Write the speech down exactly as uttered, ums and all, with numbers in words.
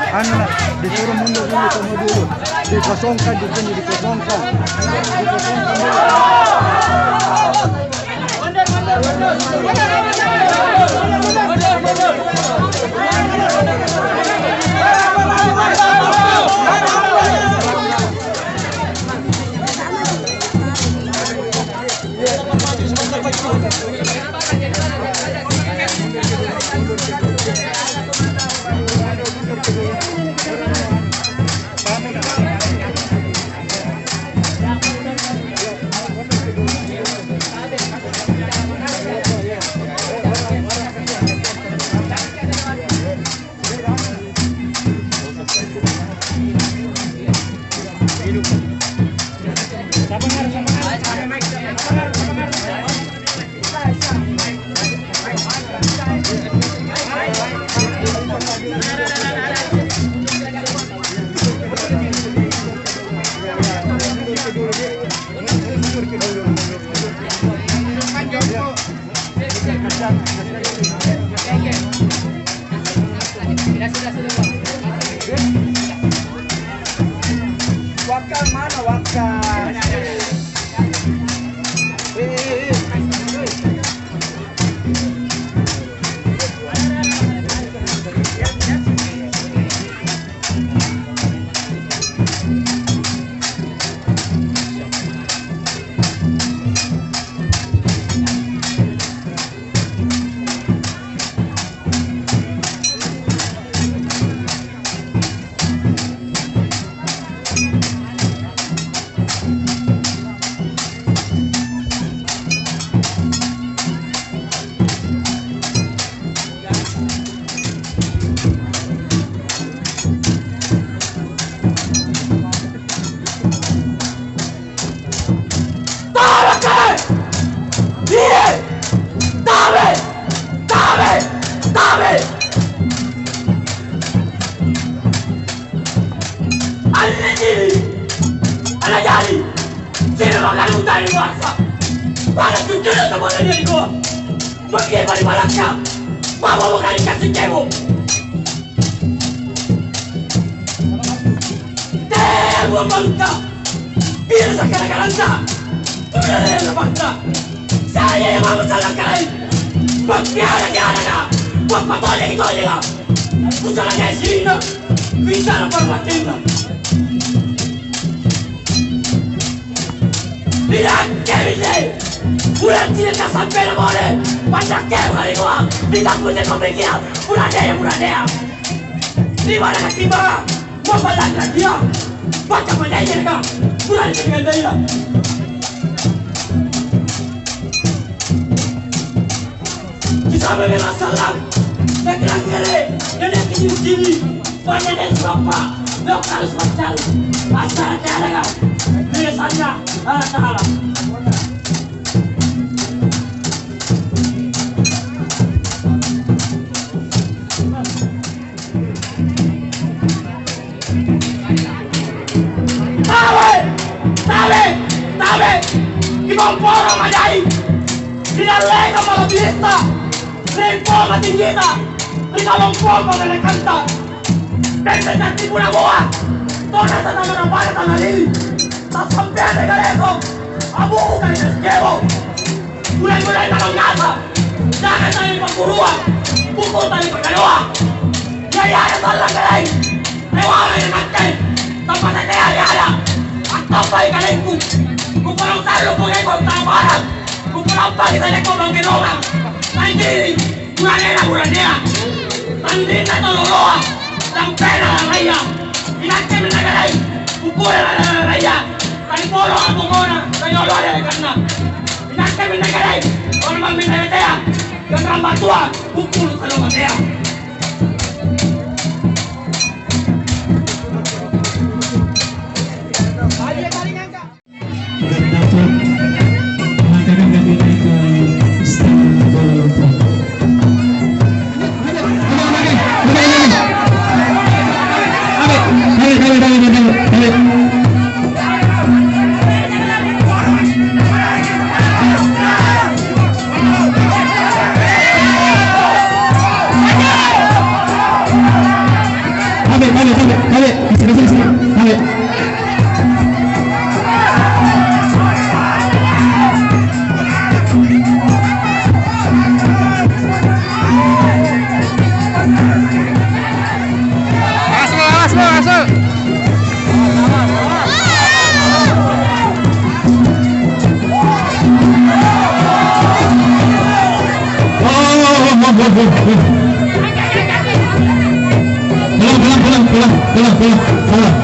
Anu, disuruh mundur dulu, tunggu dulu. Dikosongkan di sini, dikosongkan. Dikosongkan dulu. Wakka mana, wakka? Eh, eh, eh. Tabe! Iye! Tabe! Tabe! Tabe! Anne cili! Anne jari! Sini makan utang di puasa! Pada tujuh atau pada dia di gua! Pergi pada malaknya! Bawa bukan dikasih cewek! Teabuang bangka! Biasa gara-garanta! Sudah ada yang bangka! Saya yang mau salah kali! Bangka ada di ada! Bapak boleh itu aja lah! Usaha kayak sini! Bisa lapor batinna! Nilakkemi isse! Pura cini' kasampena pole! Pancakkemo ri koa! Nitappusi pamikirang! Pura tea, pura tea! Ri mana katimbangang? Mappalakka dia! Baca pancaikeka! Pura nicini' gandaya! Kisabanga sallang, nakilanggere, nakilanggere, panne suappa, nakkara suaccang, acara teanaka, biasanna Allah Ta'ala. Tabe! Tabe! Tabe! Kibomporo' majai! Ri dallekang mala'birista, ri poma tinggita, ri kalompong pangngerekanta. Tette' catti puna boa, tona tanangarapara tanalili, tassampeang ri kaleko, abu'buka ri kasikebo. Mulai-mulai tau biasa, jangang tau nipakkuruang, pukul tau nipakkadoang. Jari ada sallang kalaeng, rewala ri nakke, tappa teai ada, attoppai kalengku. Kupolong sallo pole kota barang, kupolong pagi tanya kau bangke doang. Tandiri, buranena buranea, tandinna tau loloa, tampena lalaya. Inakke minne kalai, kupole lalaya, tadi polo abongona, tanyoloa derekanna. Inakke minne kalai, tolong minne tea, ganrang batua, pukul talo matea. Dapat mengatakan kami naik ke stadion Kuala Lumpur. Amin. Kale, kale, kale, kasih, kasih, kasih, kale. Awas, Bang, awas, Bang, awas, Bang. Pulang, pulang, pulang.